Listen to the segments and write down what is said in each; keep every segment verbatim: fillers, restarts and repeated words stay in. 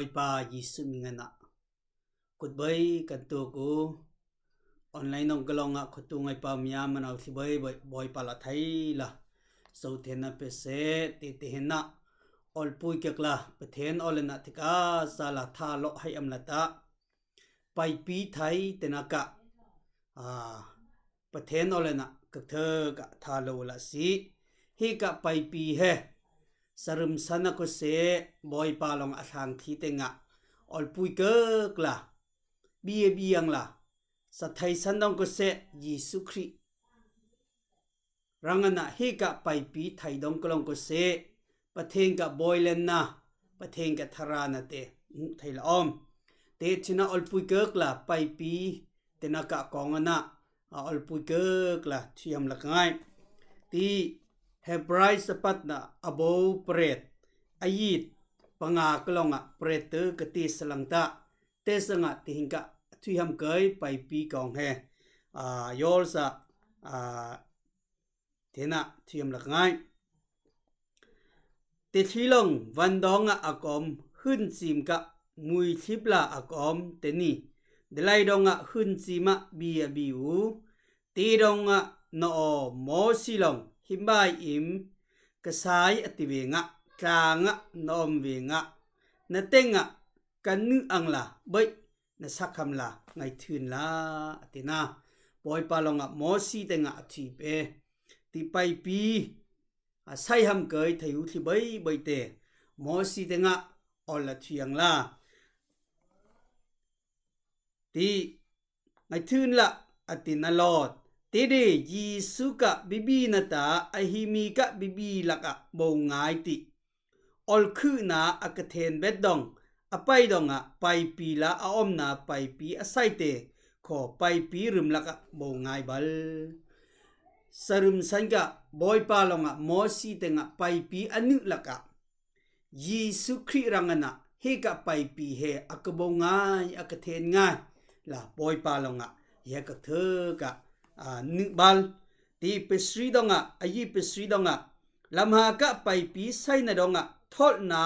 Bawipa Jisu min ngan ah kutbei kan tuak u. Online dawngka lawng ah khuatu ngaipa mi a man au thli baibei Bawipa la thei la. Zothên na pe seh, tete hen ah awlpui kek la, Pathen awlenah thika sa la tha lawh hai am la tah. Paipi thei te nak ah, a, Pathen awlenah kek thek ah tha lo la si. Hika paipi he sarum san a kawseh Bawipa lawng a thlang thli tengah awlpui kek la, bi a bi ang la, sa thei san dawng kawseh Jisu Krih rang ngan ah hika paipi thei dawngka lawng kawseh Pathen ka bawilenna, Pathen ka tharanna te hmuh thei la om. Te chin ah awlpui kek la paipi te nak ah kawng ngan ah, a awlpui kek la thuiham la ka ngai. Ti Hebrai sapatna a bo pret, a it panga ka lawng ah pret te ka ti salang tah. Te sangah ti hing ka thuiham kei paipi kawng he, a, yawl sa, a, Te na thuiham la ka ngai. Te thli lawng van dawng ah a kawm, hun chim ka mui thlip la a kawm, te ni. Delai dawng ah hun chim ah bi a bi u. Te dawng ah na aw Mosi lawng himbai im ka sai a ti veng ah, tlang ah na om veng ah, na teng ah ka nuh ang la, beih, na sak ham la, ngaithun la, a ti na. Bawipa lawng ah Mosi tengah a thuih pe. Ti paipi a sai ham kei thei u thli baibei te Mosi tengah awl a thuih ang la. Ti ngaithun la, a ti na lawt. Ti di Jisu ka bibi na ta, a hi mi ka bibi lak ah bo ngai ti. Awlkhuhna a ka then bet dawng, a pai dawng ah paipi la a omna paipi a sai te khaw paipi rum lak ah bo ngai bal. Sarum san ka Bawipa lawng ah Mosi tengah paipi a nuh lak ah Jisu Krih rang ngan ah hika paipi he a ka bo ngai, a ka then ngai. La Bawipa lawng ah he ka thek ah, a, nuh bal. Ti pasri dawng ah, a yi pasri dawng ah, lamha ka paipi sai na dawng ah tholhna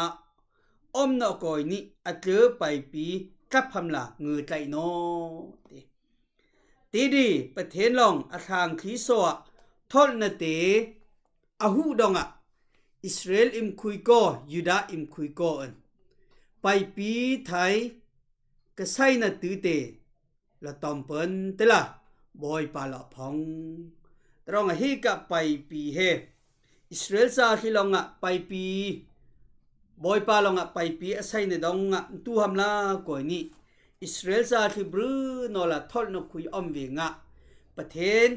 om na kawi nih a tleu paipi tlap ham la ngu tlaih naw. Ti. Ti di Pathen lawng a thlang thli saw ah tholhna te a huh dawng ah Israel imkhui kaw, Juda imkhui kaw an paipi thei ka sai na tu te la tawm pawh an ti la, Bawipa lawh phong. Tarong ah hika paipi he Israel sa thli lawng ah paipi, Bawipa lawng ah paipi a sai na dawng ah tu ham la kawi nih. Israel sa thli bru naw la tholh na khui om veng ah Pathen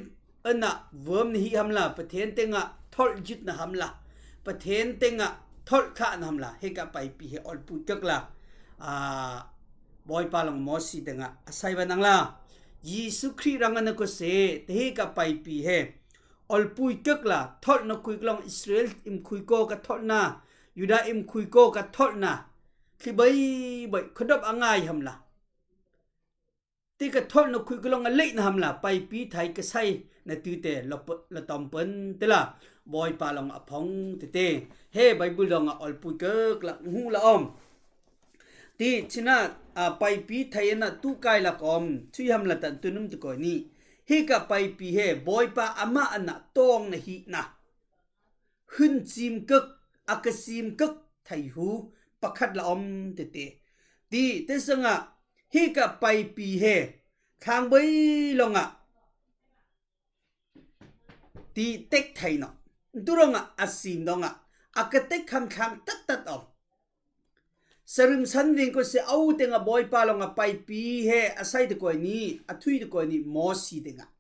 an ah vuam na hi ham la, Pathen tengah tholh jut na ham la, Pathen tengah tholh thlah na ham la, hika paipi he awlpui kek la, a, Bawipa lawng Mosi tengah a sai van ang la. Jisu Krih rang ngan ah kawseh, te hika paipi he awlpui kek la, tholh na khui ka lawng Israel imkhui kaw ka tholhna, Juda imkhui kaw ka tholhna, thli baibei kha dawp a ngai ham la. Ti ka tholh na khui ka lawng a leih na ham la, paipi thei ka sai na tu te la tawm pawh an ti la, Bawipa lawng ah phong ti te. He Baibul dawng ah awlpui kek la hmuh la om. Ti chin ah, a, paipi thei an ah tu kai lak om, thuiham la tan tu num ti kawi nih. Hika paipi he Bawipa amah an ah tawng na hi na. Hun chim kek, a ka chim kek thei hu pakhat la om ti te. Ti te sangah hika paipi he thlang bawi lawng ah ti tek thei naw. Tu rong ah a sim dawng ah a ka tek kham thlang tat tat om. Sarum san veng kawseh a u tengah Bawipa lawng ah paipi he a sai ti kawi nih, a thuih ti kawi nih Mosi tengah.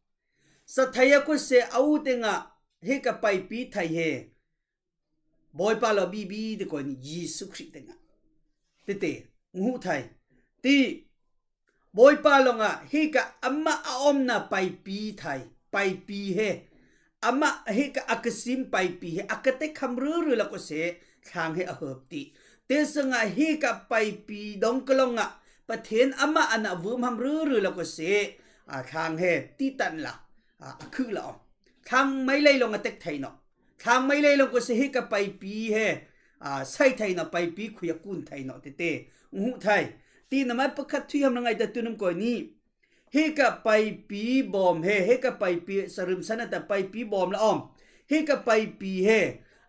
Sa thei ah kawseh a u tengah hika paipi thei he Bawipa lawng bibi ti kawi nih Jisu Krih tengah. Ti te, nguh thei. Ti Bawipa lawng ah hika amah a omna paipi thei, paipi he. Amah hika a ka sim paipi he, a ka tek kham ruru lak kawseh, thlang he a hawp ti. Te sangah hika paipi dawng ka lawng ah Pathen amah an ah vuam ham ruru lak kawseh, a, thlang he ti tan la, a, a khuh la om. Thlang mei lei lawng a tek thei naw. Thlang mei lei lawng kawseh hika paipi he, a, sei thei nawh, paipi khui a kun thei nawh tê tê. Hmuh thei. Ti namar pakhat thui ham la ngâi ta tu nim kâwi nih. Hi ka paipi bâwm he, hi ka paipi sarim sana ta paipi bâwm la awm. Hi ka paipi he,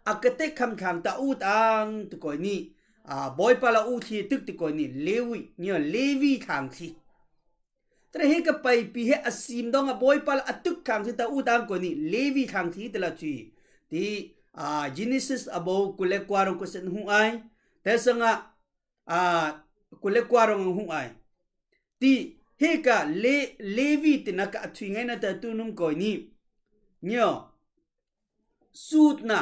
a ka tek kham thlang ta ut ang ti kâwi nih. A, Bâwipa la u thli tŭk ti kâwi nih. Levi, nyo, Levi thlang thli. Tara hi ka paipi he a sim dawng a Bâwipa la a tŭk thlang thli ta ut ang kâwi nih. Levi thlang thli ti la thui. Ti, a, Genesis a bâ kul le kua rong kua sen hmuh ai. Te sanga, a, kul le kua rong hmuh ai. Ti, hi ka Le-, Levi ti na ka a thui ngâi na ta tu nim kâwi nih. Nyo. Sût na.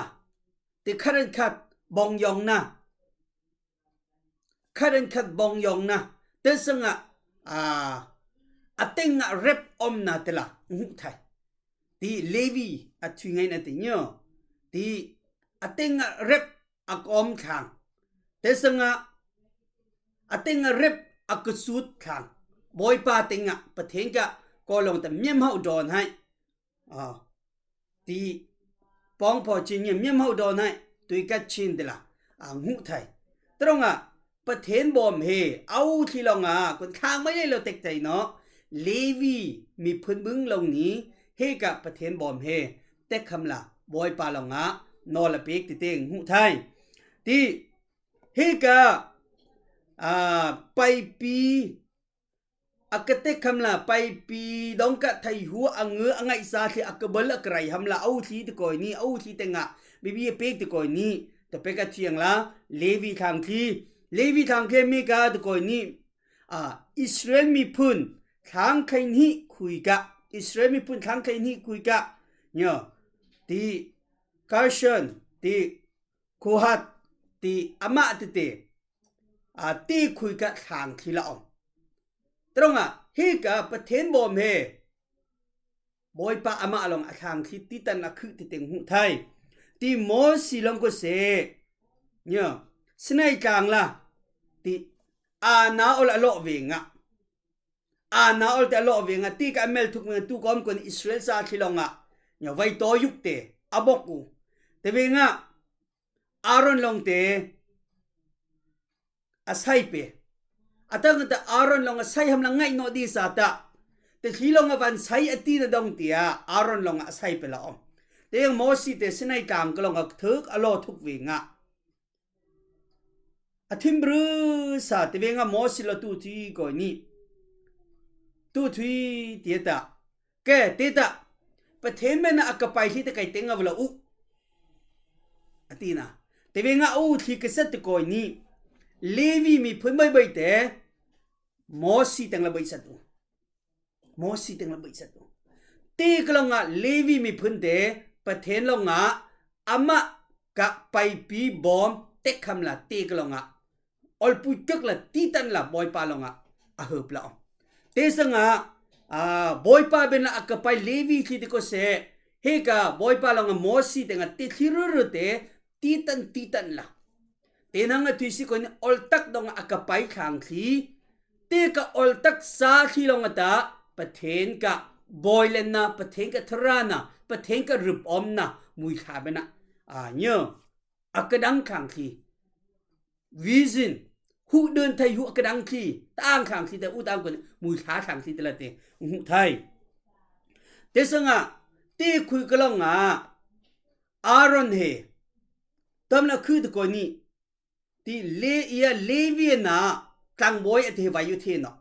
Ti khat an khat bawng yawng na. Khat an khat bawng yawng na. Te sanga, a, a teng a rep awm na ti la. Hmuh thei. Ti Levi a thui ngâi na ti nyo. Ti a teng a rep a ka awm thlang. Te sanga a teng a rep a ka sût thlang. Bâwipa teng a Pathian ka kawlawng ta miam hauh dawn hai. A, ti pawng pawng chin ngiam miam hauh dawn hai. Tui kat chin ti la. A, hmuh thei. Tarong a Pathian bâwm he, a u thli long a, kun thlang mâi lei lo tek thei nawh. Levi miphun bung long nih, hi ka Pathian bâwm he, tek kham la, Bâwipa long a, nawl a pêk ti teng hmuh thei. Ti, hi ka, a, paipi, a ka tek kham la, paipi dawng ka theihu a ngâ a ngaih sa thli a ka bâwl a ka rei ham la, a u thli ti kâwi nih, a u thli teng a, bibi a pêk ti kâwi nih, ta pêk a thiang la, Levi thlang thli, Levi thlang thli mi ka ti kâwi nih, a, Israel miphun thlang thei nih khui ka, Israel miphun thlang thei nih khui ka, nyo, ti, Gershon, ti, Kohat, ti, amah ti tê, a, ti khui ka thlang thli la awm. Tarong a, hi ka Pathian bâwm he, Bâwipa amah long a thlang thli ti tan a khuh ti teng hmuh thei. Ti Mosi long kâw seh. Nyo, Sinai tlâng la. Ti, a na awl a lawh veng a. A na awl te a lawh veng a. Ti ka a mel thuk veng a tu kawm kâwn Israel sa thli long a. Nyo, vai taw yuk tê. A bawk u. Te veng a. Aron long tê. A sei pê. A tang ta Aron long a sei ham la ngâi nawh di sa ta. Te thli long a van sei a ti na dawng ti a. Aron long a sei pê la awm. Te yang Mosi tê Sinai tlâng ka long a thuk a lawh thuk veng a. A thim bru sa te veng a Mosi lo tu thui kâwi nih. Tu thui ti ta. Kei ti ta. Pathian men a ka pai thli ta kei teng a va lo u. A ti na. Te veng a u thli ka sat ti kâwi nih. Levi miphun bâi bâi tê. Mosi teng la bâi sat u. Mosi teng la bâi sat u. Ti ka long a Levi miphun tê Pathian long a amah ka paipi bâwm tek kham la ti ka long a. Awlpui kak la ti tan la Bâwipa long a. A hawp la awm. Te sanga, a, Bâwipa ben la a ka pai Levi thli ti kâw seh. Hi ka Bâwipa long a Mosi teng a ti thli ru ru tê ti tan ti tan la. Te nang a thui si kâwn awl tak dawng a ka pai thlang thli. Ti ka awl tak sa thli long a ta, Pathian ka bâwi len na, Pathian ka thara na, Pathian ka rup awm na, mui thla ben a. A nyo, a ka dang thlang thli. Vision, huh dun thei huh a ka dang thli. Tang thlang thli ta u tang kâwn, mui thla thlang thli ta la tê. Hmuh thei. Te sanga, ti khui ka long a, Aron he. Tam la khuh ti kâwn nih. Ti le ia Levi na tlangbawi a ti he vai u thei nawh.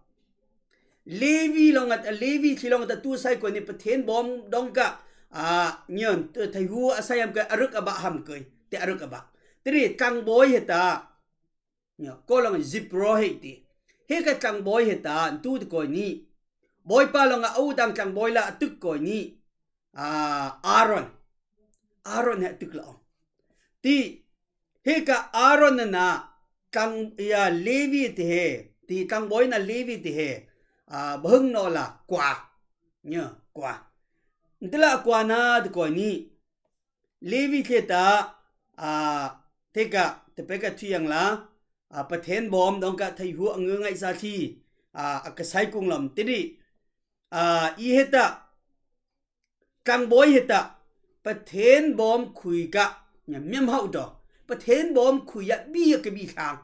Levi long a, Levi thli long a ta tu sei kâwn nih Pathian bâwm dawng ka, a, nyon, theihu a sei ham kei, a ruk a bah ham kei. Ti a ruk a bah. Ti ri tlangbawi he ta. Nyo, kâw long zipro he ti. Hi ka tlangbawi he ta, tu ti kâwn nih. Bâwipa long a u tang tlangbawi la a tŭk kâwn nih. A, Aron. Aron he a tŭk la awm. Ti, hi ka Aron na na, tlang, ia, Levi ti he. Ti tlangbawi na Levi ti he. A, bhung naw la, kua. Nyo, kua. Nti la kua na ti kâwn nih. Levi thli ta, a, ti ka, ti pek a thui ang la, a, Pathian bâwm dawng ka theihu a ngâ ngaih sa thli, a, a ka sei kung lam ti ri, a, i he ta, tlangbawi he ta, Pathian bâwm khui ka, nya miam hauh daw, Pathen bawm khui ah bia ka bi thlang.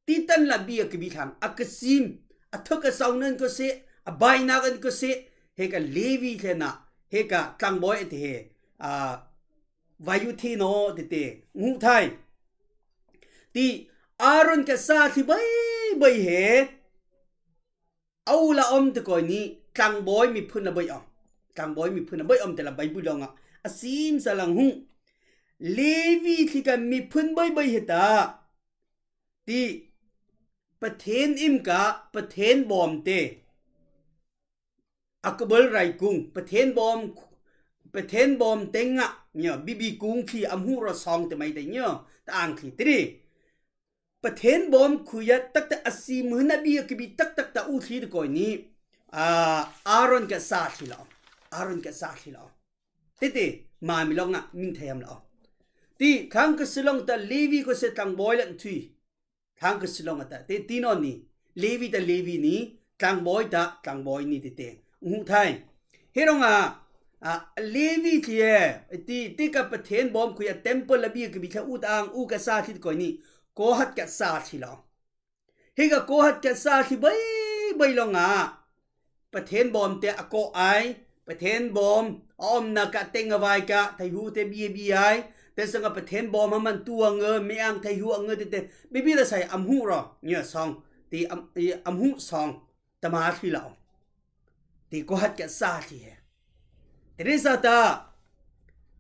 Titan la bia ka bi thlang. A ka sim, a thuk a sawn an ka seh, a bainâk an ka seh, he ka Levi thlen ah, he ka tlangbawi a ti he, a, vaiu thi no ti ti, nguh thai. Ti Aaron ka sa thli baibai he, a u la om ti koi ni, tlangbawi miphun la bai om. Tlangbawi miphun la bai om ti la Baibul lawng ah a sim sa lang hung. Levi thli ka miphun baibai he ta. Ti Pathen im ka Pathen bawm te. A ka bal rai kung. Pathen bawm, Pathen bawm teng ah. Nyo, bibi kung thli am hu ro sawng te mai te nyo. Ta ang thli tri. Pathen bawm khui ah taktak a sim hun a bi a ka bi taktak ta u thli ti koi ni. A, Aaron ka sa thli la om. Aaron ka sa thli la om. Tete, ma mi lawng ah, ming thei am la om. Ti, thlang ka silawng ta Levi ko se tlangbawi lan thui. Thlang ka silawng ta, te ti no ni. Levi ta Levi ni, tlangbawi ta, tlangbawi ni tete. Nguh thai. He rong ah, a, Levi thli e, ti, ti ka Pathen bawm khui ah temple la bi ka bi thla u ta ang, u ka sa thli koi ni. Kohat ka sa thli la om. He ka Kohat ka sa thli baibai lawng ah. Pathen bawm te a kawh ai. Pathen bawm a omna ka teng a vai ka. Thei hu te bi bi ai. Te sang a Pathen bawm a man tu ang e. Me ang thei hu ang e te te. Bibi la sai am hu ro. Nya sawng. Ti am, i am hu sawng. Tama thli la om. Ti Kohat ka sa thli he. Teresa ta.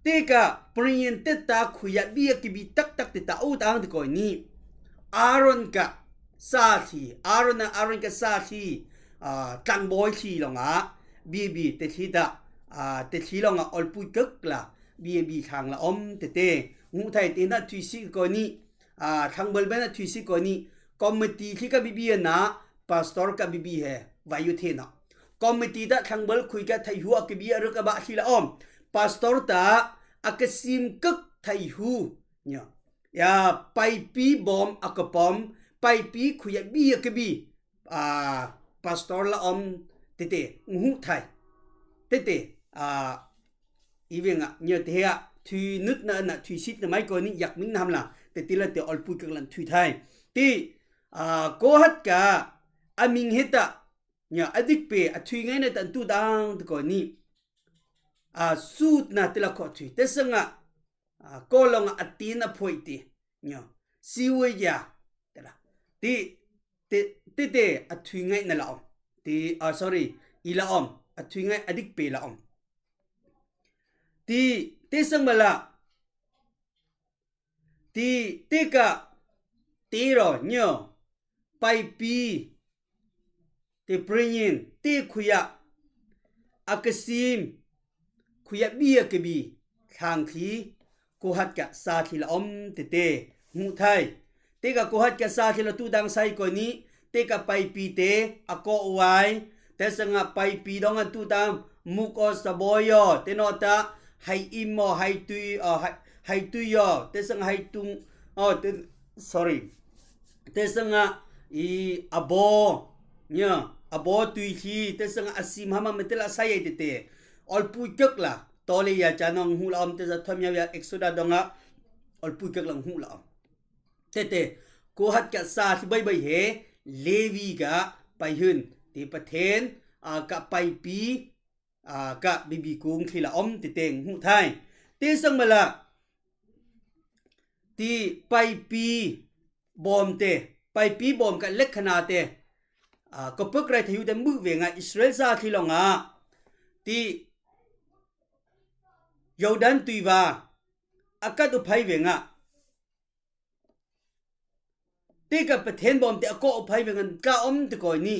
Ti ka Priesthood te ta khui ah bi a ka bi taktak ti ta u ta ang ti koi ni. Aaron ka sa thli. Aaron a Aaron ka sa thli. A, tlangbawi thli lawng ah. Bi bi te thli ta. A, te thli lawng ah olpui kak la. Bi bi thlang la om tete. Nguh thai te na thui si koi ni. A, thlangbal ben a thui si koi ni. Committee thli ka bibi na, pastor ka bibi he, vaiu the na. Committee ta thlangbal khui ka thei hu a ka bi a ruk a ba thli la om. Pastor ta a ka sim kak thei hu. Nya. Ya, paipi bawm a ka pawm, paipi khui a bi a ka bi. A, pastor la om tete, nguh thai. Tete, a, I veng ah, nyo te he ah, thui nut na na thui sit na mai koi ni yak ming nam la, te ti la te olpui kak lan thui thai. Ti, a, Kohat ka, a ming he ta, nyo a dik pe, a thui ngai na ta tu dang te koi ni. A, sut na te la ko thui, te sang ah, a, ko lawng ah a tin a phoi ti. Nyo. Siwaya. Tela. Ti, ti, ti te a thui ngai na la om. Ti, ah, sorry. I la om. A thui ngai a dik pe la om. Ti, ti sang ma la. Ti, ti ka. Ti ro, nyo. Paipi. Te pringin, te khui ah, a ka sim, khui ah bi a ka bi, thlang thli, Kohat ka sa thli la om, te te, nguh thai. Te ka Kohat ka sa thli la tu dang sai koi ni, te ka paipi te, a ko wai, te sang ah paipi dawng an tu dang, muk o sa boi o, te no ta, hai im o, hai tui o, hai, hai tui o, te sang hai tung o, te, sorry. Te sang ah i a bo. Nya, a bo tui thli. Te sang ah a sim hama me te la sai ai te te. Olpui kak la. To le ya cha nong hu la om te sa thom ya ya Exoda dawng ah. Olpui kak la hu la om. Te te. Kohat ka sa thli bai bai he. Levi ka pai hun. Te Pathen. A ka paipi. A, ka bibi kung thli la om ti teng nguh thai. Te sang ma la. Ti paipi bawm te. Paipi bawm ka lek khana te. A, ka pek rai thayu te mbuh ve nga Israel sa thli lawng ah. Ti Jordan tui va. A ka tu phai ve nga. Te ka Pathen bawm te a kawh phai ve ngan ka om te koi ni.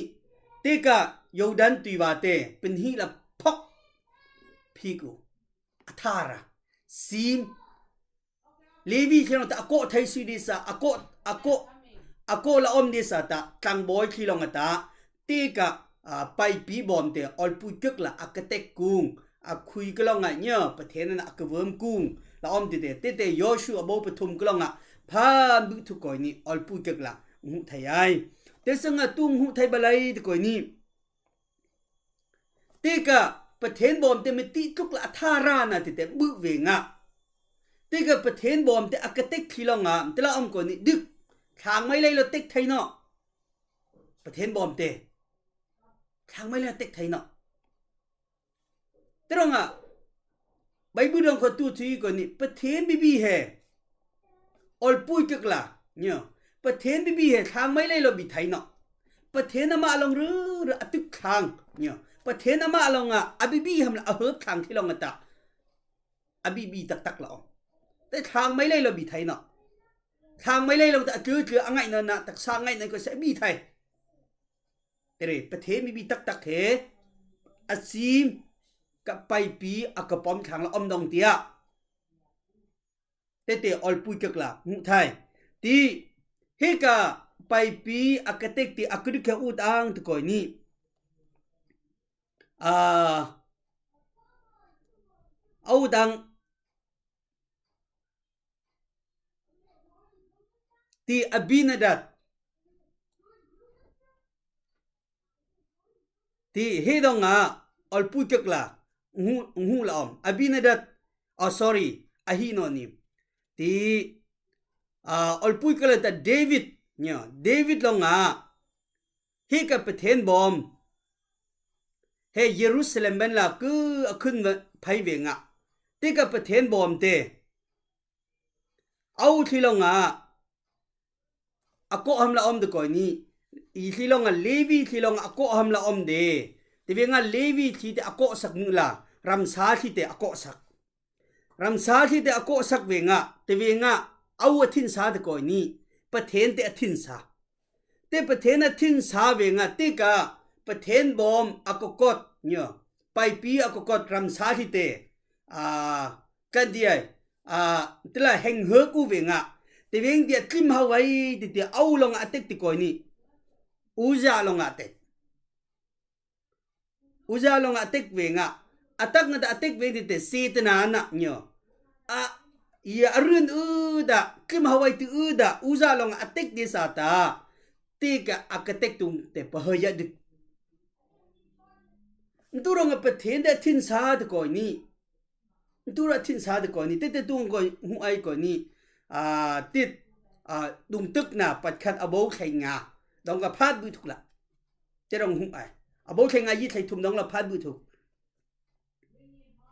Te ka Jordan tui va te, pynhih la phok. Phik u. A thar a. Sim. Levi thli lawng ta a kawh thai sui di sa, a kawh, a kawh, a kawh la om di sa ta, tlangbawi thli lawng a ta. Te ka, a, paipi bawm te, olpui kak la, a ka tek kung. A khui ka lawng ah nya, Pathen an a ka vawm kung. La om ti te, te te Yoshu a bo pathum ka lawng ah, pha mbuh thu koi ni, olpui kak la, nguh thai ai. Te sang ah tu nguh thai balai te koi ni. Te ka, Pathen bawm te me ti tluk la a thar a na te te, buh ve nga. Tikah Pathian bawm te a ka tek thli lawngah, tila om ko nih, dik, thlâng mei lei lo tek thei nawh. Pathian bawm te thlâng mei lei lo tek thei nawh. Ti rangah Baibal rang kho tu thui ko nih, Pathian bibi he, awlpui kek la, nyo, Pathian bibi he thlâng mei lei lo bi thei nawh. Pathian amah lawng rur a tuk thlâng, nyo, Pathian amah lawngah a bibi ham la a hawp thlâng thli lawng a tah. A bibi taktak la om. Te thlâng mei lei lo bi thei nawh. Thlâng mei lei lo ta a tlu tlu a ngaih nawh na taksa ngaih nawh ko seh a bi thei. Tere, Pathian bibi taktak he a sim ka paipi a ka pawm thlâng la om dawng tiah. Tete awlpui kek la, hmuh thei. Ti, he ka paipi a ka tek ti a ka dik he ut ang ti ko nih. A, a ut ang ti Abinadab. Ti he dawngah awlpui kek la, ngu, ngu la om. Abinadab, oh, sorry, ahi nawh nih. Ti, ah, awlpui kek la ta David, nyo, David lawngah, he ka Pathian bawm he Jerusalem ban la ku a khun va phei vengah, te ka Pathian bawm te a u thli lawngah a kawh ham la om de ko nih. I thli lawngah, Levi thli lawngah a kawh ham la om de. Ti vengah Levi thli te a kawhsak muh la, ramsa thli te a kawhsak. Ramsa thli te a kawhsak vengah, ti vengah a u a thinsa de ko nih. Pathian te a thinsa. Te Pathian a thinsa vengah, tikah Pathian bawm a ka kawt, nyo, paipi a ka kawt ramsa thli te, ah, kan ti ai, ah, tila heng hawk u vengah, ti veng tiah tlim hau ai ti tiah a u lawngah a tek ti ko nih. Uza lawngah a tek. Uza lawngah a tek vengah, a tak ngata a tek veng ti te Setana nah, nyo, a, i a run u dah, tlim hau ai ti u dah, Uza lawngah a tek ti sa ta. Tikah a ka tek tung te pahaya dik. Ntu rangah Pathian te a thinsa de ko nih. Ntu ra thinsa de ko nih. Tete tung ko hmuh ai ko nih. Ah, tit, ah, Dungtukna pakhat a bo thlei nga dawng ka phat bu thuk la. Te rang hmuh ai. A bo thlei nga yi thlei thum dawng la phat bu thuk.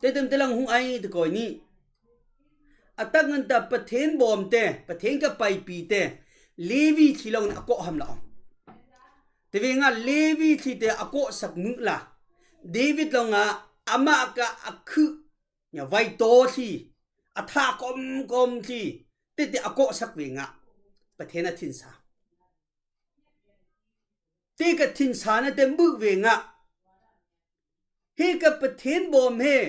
Te tem te lang hmuh ai te ko nih. A tak nganta Pathian bawm te, Pathian ka paipi te, Levi thli lawngah a kawh ham la om. Ti vengah Levi thli te a kawhsak muh la, David lawngah amah ka a khuh, nyo, vai taw thli, a thah kawmkawm thli, tete a kawhsak vengah Pathian a thinsa. Te ka thinsa na te muh vengah, he ka Pathian bawm he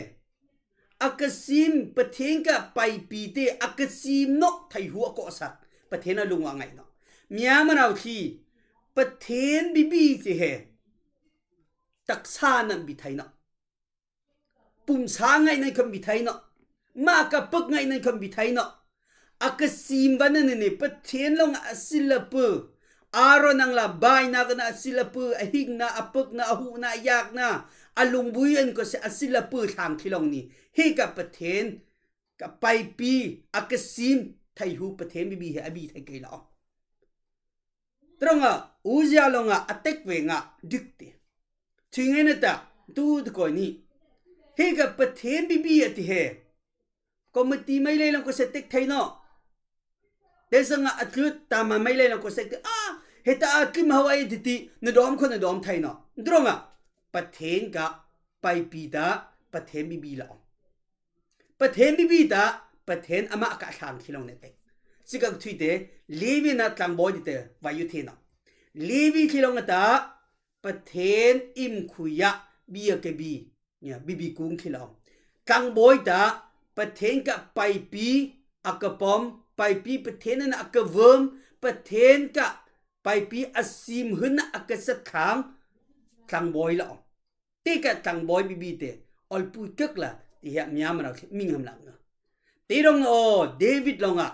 a ka sim, Pathian ka paipi te a ka sim nawh thei hu a kawhsak. Pathian a lung u a ngaih nawh. Myanmar au thli Pathian bibi ti he taksa nan bi thei nawh. Pumsa ngaih nan khawm bi thei nawh. Mah ka pek ngaih nan khawm bi thei nawh. A ka sim van nan ni Pathian lawngah a sil a pu. Aron ang la bainâk na a sil a pu, a hingna, a pekna, a huhna, a yâkna, a lungbui an ko seh a sil a pu thlâng thli lawng nih. He ka Pathian, ka paipi, a ka sim thei hu Pathian bibi he a bi thei kei la. Ti rangah Uzia lawngah a tek vengah dik ti. Thingena ta tu te ko nih. He ka Pathian bibi a ti he. Committee mei lei lawng ko seh tek thei nawh. Te zangah a tlut tama mei lei lawng ko seh tek. Ah, heta a tlim hau ai ti ti, na dawm kho na dawm thei nawh. Ti rangah Pathian ka paipi ta, Pathian bibi la om. Pathian bibi ta, Pathian amah ka thlâng thli lawng ne tek. Sikak thui te, Levi na tlangbawi ti te, vai u thei nawh. Levi thli lawng ta, Pathian im khui ah, bi a ka bi. Nya, bibi kung thli lawng. Tlangbawi ta, Pathian ka paipi, a ka pawm, paipi Pathian na a ka vawm, Pathian ka paipi a sim hun a ka sat thlâng, tlangbawi la om. Te ka tlangbawi bibi te, awlpui kek la, ti hiah Myanmar au thli, ming ham lak nga. Te rang aw, David lawngah,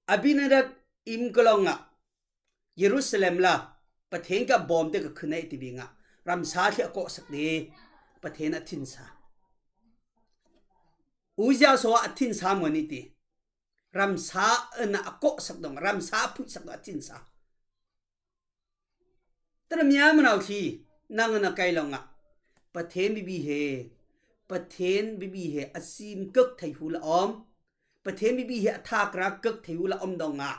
Abinadab im ka lawngah, Jerusalem la, Pathian ka bawm te ka khun ai ti vengah, ramsa thli a kawhsak de, Pathian a thinsa. Uzia so a thinsa maw ni ti. Ramsa na a kawhsak dawng, ramsa a phuihsak dawng a thinsa. Tara mi a manau khi, nang na kei lawngah Pathen bibi he, Pathen bibi he a sim kawk thei hu la om. Pathen bibi he a thâkra kawk thei hu la om dawngah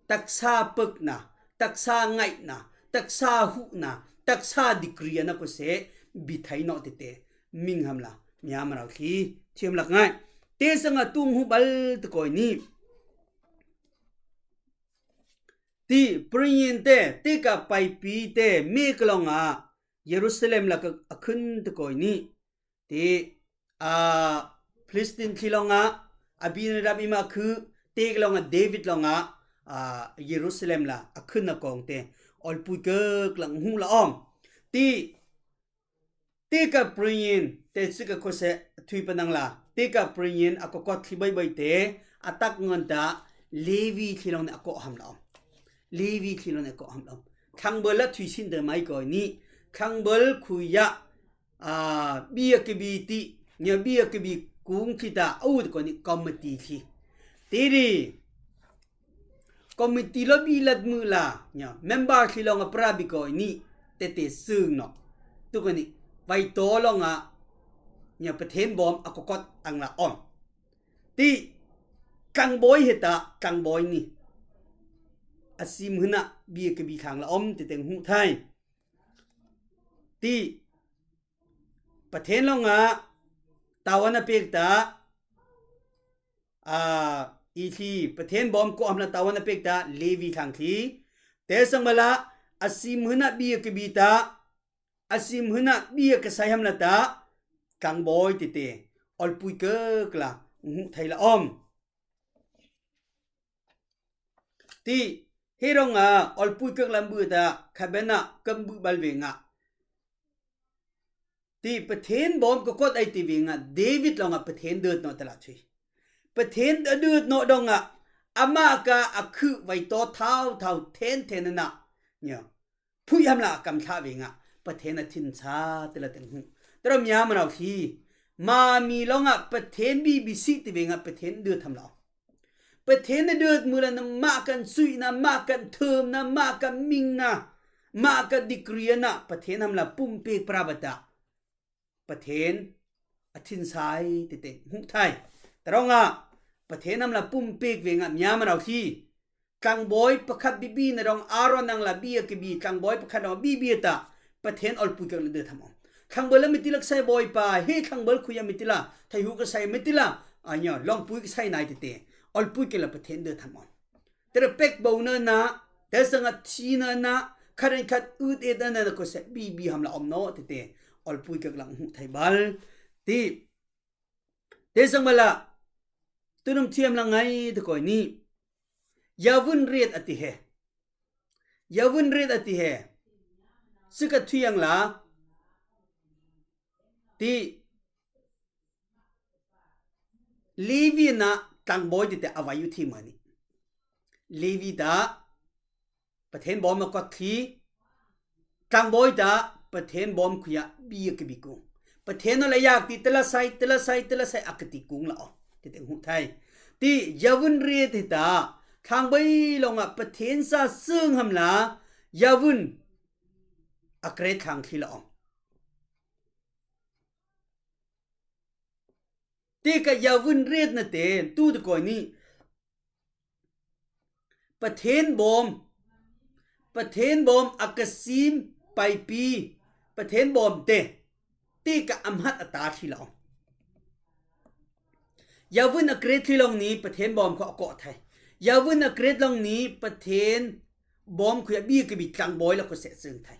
taksa pawkna, taksa ngaihna, taksa huhna, taksa degree a na ko seh, bi thei nawh tete, ming ham la, mi a manau khi, thiam lak ngai. Te sangah tung hu bal te koi ni. Ti, Priyin te, ti ka paipi te, mi ka lawngah Jerusalem lak a khun te koi ni. Ti, a, Philistin thli lawngah, Abinadab ima khu, ti ka lawngah David lawngah, a, Jerusalem la a khun a kawng te, awlpui kawk lak hu la om. Ti, ti ka Priyin, ti si ka ko seh, thui panang la, ti ka Priyin, a ko kot thli bai bai te, a tak ngon ta, Levi thli lawng ni a ko ham la om. Levi thli lawng ni a ko ham la om. Thlangbawl la thui sin te mai koi ni, thlangbawl khuiah, a, bia ka bi ti, nia bia ka bi kung thli ta, au te koi ni committee thli. Ti ri, committee lo bi lat mu la, nia member thli lawngah pra bi koi ni, tete sung no. Tu koi ni, vai to lawngah, nia Pathen bawm a ko kot ang la om. Ti, tlangbawi he ta, tlangbawi ni. A sim hunah, bia ka bi thlang la om, ti teng hu thai. Ti, Pathen lawngah, tau a na pek ta, a, i thli, Pathen bawm ko ham la tau a na pek ta, Levi thlang thli. Te sang bala, a sim hunah, bia ka bi ta, a sim hunah bia ka sai ham la ta, tlangbawi tete, awlpui kawk la, hu thei la om. Ti, hi rong a, awlpui kawk la bu ta, khabenah, kam bu bal vengah. Ti, Pathen bawm ka kot ai ti vengah, David lawngah Pathen dawt nawh ta la thui. Pathen a dawt nawh dawngah, amah ka a khu vai to thau thau then then na, nia. Phui ham la kam thla vengah, Pathen a thinsa te la teng hu. Tara mi a manau khi, ma mi lawngah Pathen bi bi si ti vengah Pathen dawt ham la. Pathen a dawt mu la na mah kan suihna, mah kan thawmna, mah kan mingna, mah kan degree na, Pathen ham la pumpek pra bata. Pathen a thinsa ai tete hu thai. Tara nga, Pathen ham la pumpek vengah mi a manau khi. Tlangbawi pakhat bi bi na rong Aaron ang la bia ka bi, tlangbawi pakhat rong bi bi ta, Pathen awlpui kawk la dawt ham om. Tlangbawl la mi ti lak sai bawi pa, he tlangbawl khuiah mi ti la, thei hu ka sai mi ti la, a nia, lawngpui ka sai nai tete, awlpui kawk la Pathen dawt ham om. Tara pek bo na na, te sangah thi na na, khat an khat ut et na na ko seh bi bi ham la om nawh tete, awlpui kawk la hu thai bal. Ti, te sang bala, tunum thiam la ngai te koi ni. Yavun riat a ti he. Yavun riat a ti he. Sika thuyang la. Ti, Levi na tlangbawi tete a vai u thi mani. Levi ta, Pathen bawm a kot khi, tlangbawi ta, Pathen bawm khuiah bia ka bi kung. Pathen aw la yak ti tela sai, tela sai, tela sai, a ka ti kung la aw. Ti teng hu thai. Ti, yavun riat hi ta, tlangbawi lawngah Pathen sa sung ham la, yavun a kret thlang khi la aw. Ti ka yavun riat na te, tu te koi ni. Pathen bawm. Pathen bawm a ka sim paipi. Pathen bawm te. Ti ka amhat a ta thli la aw. Yavun a kret thli long ni Pathen bawm ko a ko thai. Yavun a kret long ni Pathen bawm khuiah bia ka bi tlangbawi la ko seh sung thai.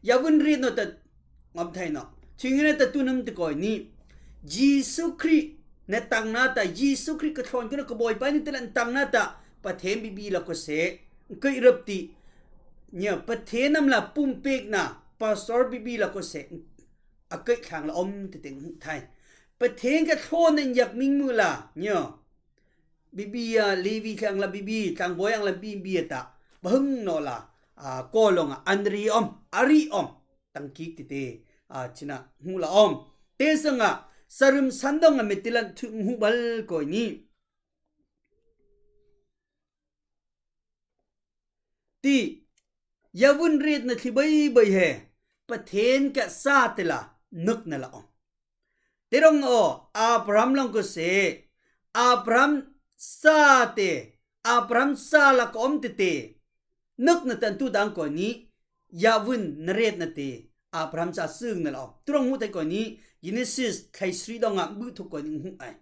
Yavun riat no ta ngam thai no. Thingin ta tunum te koi ni. Jisu Krih na tang na ta, Jisu Krih ka thlon kina ka bawi pa ni te la tang na ta, Pathen bi bi la ko seh, kei rap ti. Nia, Pathen nam la pumpek na, pastor bi bi la ko seh, a kei thlang la om te teng thai. Pathen ka thlon na yak ming mu la, nia. Bibi a, Levi thlang la bibi, tlangbawi ang la bibi a ta. Bahung no la, a, ko long a, an ri om, a ri om. Tang kik ti te, a, china hu la om. Te sanga, Sarim san dawngah mi ti lai thu hmuh bal kawini. Ti, yavun riatna thli baibei he, Pathen ka sa te la, nâk na la awm. Ti rong aw, Abraham long ka si, Abraham sa te, Abraham sa la ka awm tete, nâk na tan tu dang kawini, yavun na riatna te, Abraham sa sâng na la awm. Tu rong hmuh thei kawini, Genesis thleisari dawngah bû thuk kawini hmuh ai.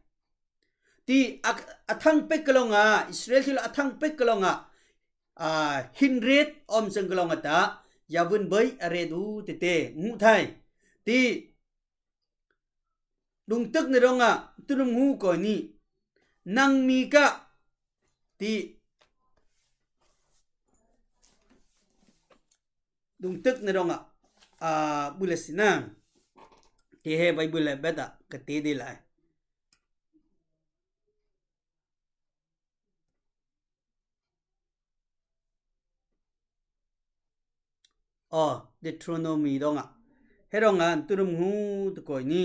Ti a, a thang pek ka long ah, Israel thil a thang pek ka long ah, a, hin riat awm sâng ka long ah ta, yavun bei a riat u tete, hmuh thei. Ti, dungtâk na dawngah, tu rong hmuh kawini, nang mi ka, ti, dungtâk na dawngah, a, bul a si na. Ti he Baibal le bet ah, ka ti dih lai. Aw, Deuteronomy dawngah. He dawngah, an tu rong hmuh tu kawini.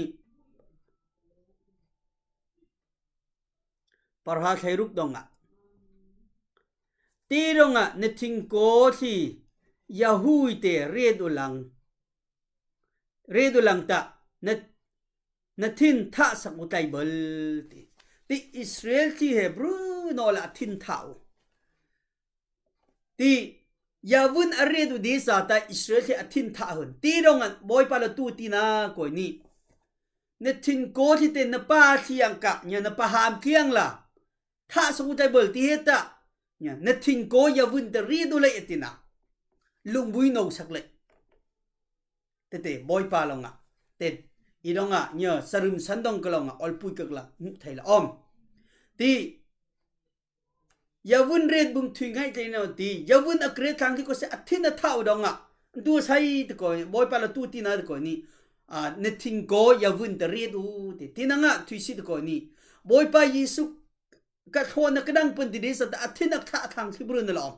Parha thleiruk dawngah. Ti dawngah na thingkaw thli yahui te riat u lang. Riat u lang ta na, na thin thah sak u tlai bal ti. Ti Israel thli he bru naw la thin thah u. Ti, yavun a riat u di sa ta Israel thli a thin thah hun. Ti dawngah Bawipa la tu ti na kawini. Na thingkaw thli te na pa thli ang ka, nia na pa ham thli ang la. Thah sak u tlai bal ti he ta. Nia, na thingkaw yavun te riat u lai a ti na. Lungbui no sak lai. Tete, Bawipa long ah. Te, i dawngah, nia, sarim san dawng ka long ah, awlpui kak la, hmuh thei la awm. Ti, yavun riat bung thui ngaih tlai no ti, yavun a ka riat thlang ti ko se a thin a thah u dawngah. Tu sai ti ko, Bawipa la tu ti na ti ko ni. A, na thingkaw yavun te riat u ti. Ti nangah thui si ti ko ni. Bawipa Jisu ka thlawhna ka dang pun ti di sa ta a thin a thah thlang thli bru na la awm.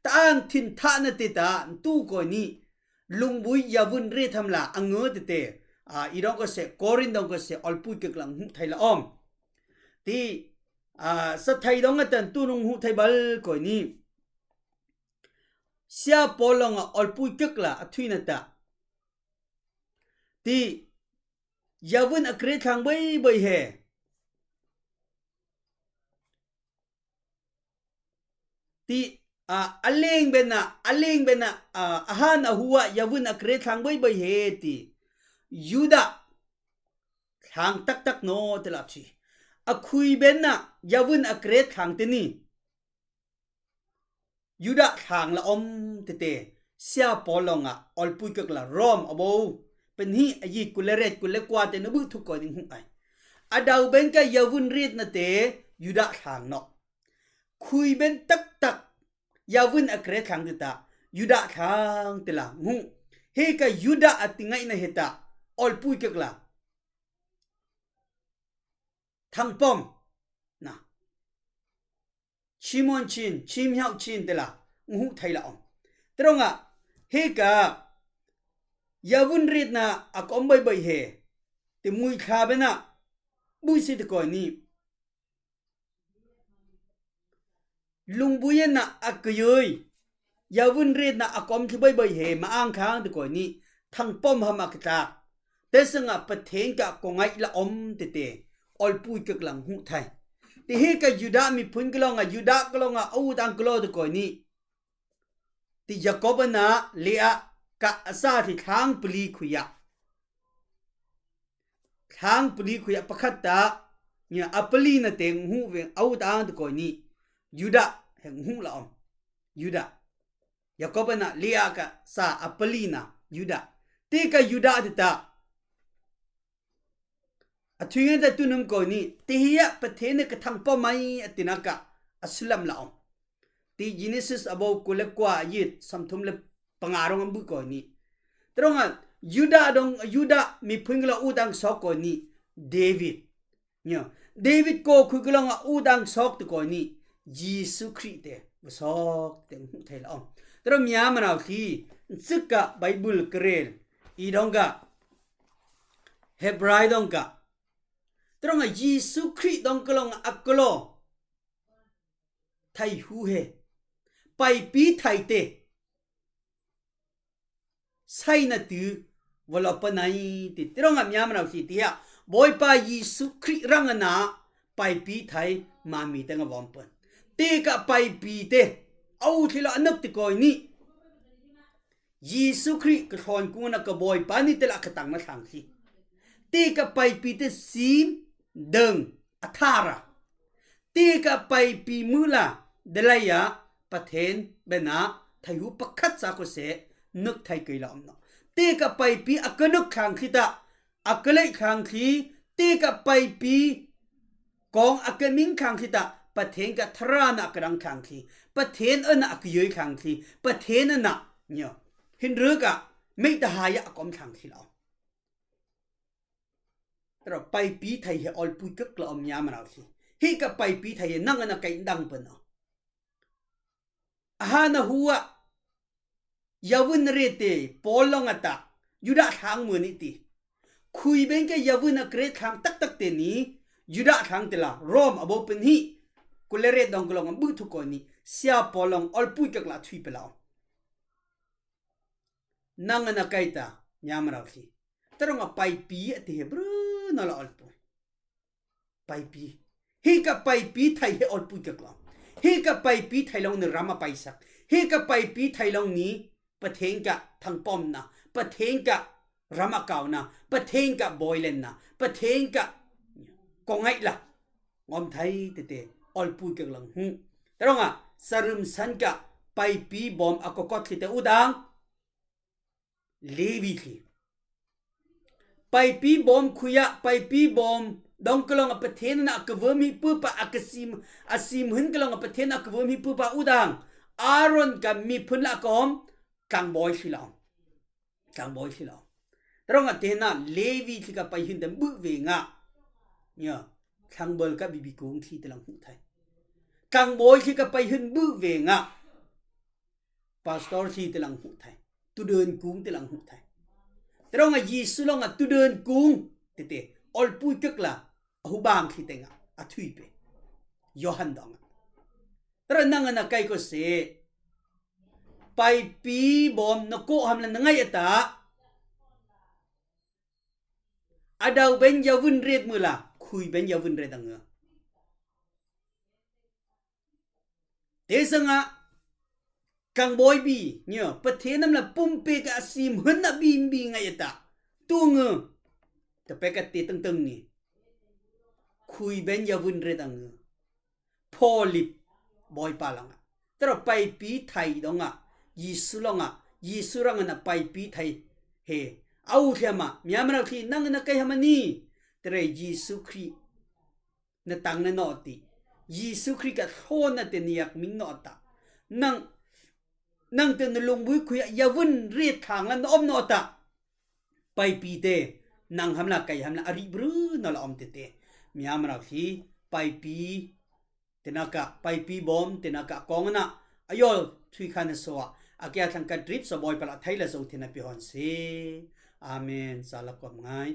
Ta ang thin thah na ti ta, tu ko ni. Lungbui yavun riat tham la, a ngâ ti te. A, i dawng ko se, Korin dawng ko se, awlpui kak la hmuh thei la awm. Ti, a, sa thei dawng a tan tu nung hmuh thei bal ko ni. Sia Paul long ah awlpui kak la, a thui na ta. Ti, yavun a ka riat thlang baibai he. Ti, a, a leng ben ah, a leng ben ah, a, a han a hu ah, yavun a ka riat thlang baibai he ti. Judah thlang taktak no ti la thi. A khui ben ah, yavun a ka riat thlang ti ni. Judah thlang la awm ti te. Sia Paul long ah, awlpui kak la Rom a bo. Pahnih a yi kul le riat kul le kua te na bu thuk ko ding hmuh ai. A dau ben ka yavun riat na te, Judah thlang no. Khui ben taktak, yavun a ka riat thlang ti ta, Judah thlang ti la, hmuh. He ka Judah a ti ngaih na he ta, awlpui kak la. Thangpawm, na. Chimawm chin, chimhiauh chin ti la, hmuh thei la awm. Ti dawng ah, he ka, yavun riat na a ka awm baibai he, ti mui thla ben ah, bui si ti ko ni. Lungbui en ah a ka yui. Yavun riat na a ka awm thli baibai he, ma ang khang ti ko ni. Thangpawm ham a ka tlak. Te sâng ah Pathen ka ko ngaih la awm ti te. Awlpui kak la hmuh thei. Ti he ka Judah miphun ka long ah, Judah ka long ah, a ut ang ka lo ti ko ni. Ti Jakob na Leah ka a sa ti thlang pali khui ah. Thlang pali khui ah pakhat ta, nia a pali na te hmuh veng a ut ang ti ko ni. Judah he hmuh la awm. Judah. Jakob na Leah ka sa a pali na Judah. Ti ka Judah ti ta. A thui ngen ta tu nung ko ni, ti hi ah Pathen he ka thangpawm ai a ti na ka a sulam la awm. Ti Genesis a bo kul le kua a yit, sawmthum le panga rong an bu ko ni. Ti dawng ah, Judah dawng, Judah miphun ka long ut ang sawk ko ni, David. Nia, David ko khui ka long ah ut ang sawk ti ko ni, Jisu Krist te, va sawk te hmuh thei la awm. Ti dawng mia manau khi, sik ka Baibul ka rel, i dawng ka, Hebrai dawng ka, Tawrhngah Jisu Krih dawngkalawng a kalaw thei hu he, paipi thei tê saina tu va lawh pah nai ti. Tawrhngah miamrau hi ti hia, Bawipa Jisu Krih rang a na paipi thei ma mi teng a vawm pah. Tê ka paipi tê, au thli lo a nak ti koi ni. Jisu Krih ka thlawnkung a na ka Bawipa ni tê lah ka tang na thlang thli. Tê ka paipi tê sim dâng a thar a. Tê ka paipi mû la, dalai ah Pathen bena thei hu pakhat sa ko se, nuk thei kei la om no. Tê ka paipi a ka nuk thlang thli ta, a ka lei thlang thli, tê ka paipi kawng a ka ming thlang thli ta, Pathen ka tharan a ka rang thlang thli, Pathen a na a ka yoi thlang thli, Pathen a na, nyo, hin ruk ah, mei ta hai ah a ka om thlang thli lo. Tawrhngah paipi thei he awlpui kak la om miamrau hi. Hi ka paipi thei he nang a na kei dang pah no. A ha na hu ah, yavun re tê Paul lawng a ta, Judah thlang mû ni ti. Khui beng ka yavun a kre thlang taktak tê ni, Judah thlang tê la, Rom a bo pah ni, kule re dawngkalawng a bu thu koi ni, sia Paul lawng awlpui kak la thui pah lo. Nang a na kei ta, miamrau hi. Tawrhngah paipi a ti he bru na la awlpui. Paipi. Hi ka paipi thei he awlpui kak lo. Hi ka paipi thei lawng ni ram a paisak. Hi ka paipi thei lawng ni Pathen ka thangpawmna, Pathen ka ram a kauna, Pathen ka bawilenna, Pathen ka kawng ngaih la. Ngawm thei tê tê, awlpui kak lang hu. Tawrhngah, sarum san ka paipi bawm a ka kawt thli tê u dang. Levi thli. Paipi bawm khui ah, paipi bawm dawngkalawng ah Pathen a na a ka vawm hi pupa a ka sim, a sim hun kalawng ah Pathen a ka vawm hi pupa u dang. Aaron ka miphun la a ka om, tlangbawi thli la om. Tlangbawi thli la om. Tawrhngah tê na Levi thli ka pai hun tê bu ve ngah. Ya, tlangbawl ka bibi kung thli tê lang hu thei. Tlangbawi thli ka pai hun bu ve ngah. Pastor thli tê lang hu thei. Tudun kung tê lang hu thei. Tawrhngah Jisu lawng a tudun kung tê tê. Awlpui kak la. A hu bang thli tê ngah. A thui pah. Johan dawngah. Tawrhngah nang a na kei ko se. Paipi bawm na kawh ham la na ngaih a ta. A dau beng yavun ret mû la. Khui beng yavun ret ang. Tê sangah, tlangbawi bi, nyo, Pathen nam la pumpêk a sim hun na bi bi ngaih a ta. Tu ngu, ta pek a tê tang tang ni. Khui beng yavun ret ang. Pholip, Bawipa lawng ah. Tawrhngah paipi thei dawngah, Jisu lawng ah, Jisu rang a na paipi thei. He, au thli ma, miamrau thli, nang a na kei ham a ni. Tawrhngah Jisu Krih na tang na nawh ti. Jisu Krih ka thlawna tê na yak ming nawh ta. Nang, nang tê na lungbui khui ah yavun ret thlang la na om nawh ta. Paipi tê, nang ham la kei ham la a rih bru na la om tê tê. Miamrau hi, paipi, tê na ka, paipi bawm, tê na ka kawng a na, a yawl thui kha na so ah. A kia thlang ka trip so Bawipa la thei la zo tê na pi hon se. Amen. Sa la kawm ngai.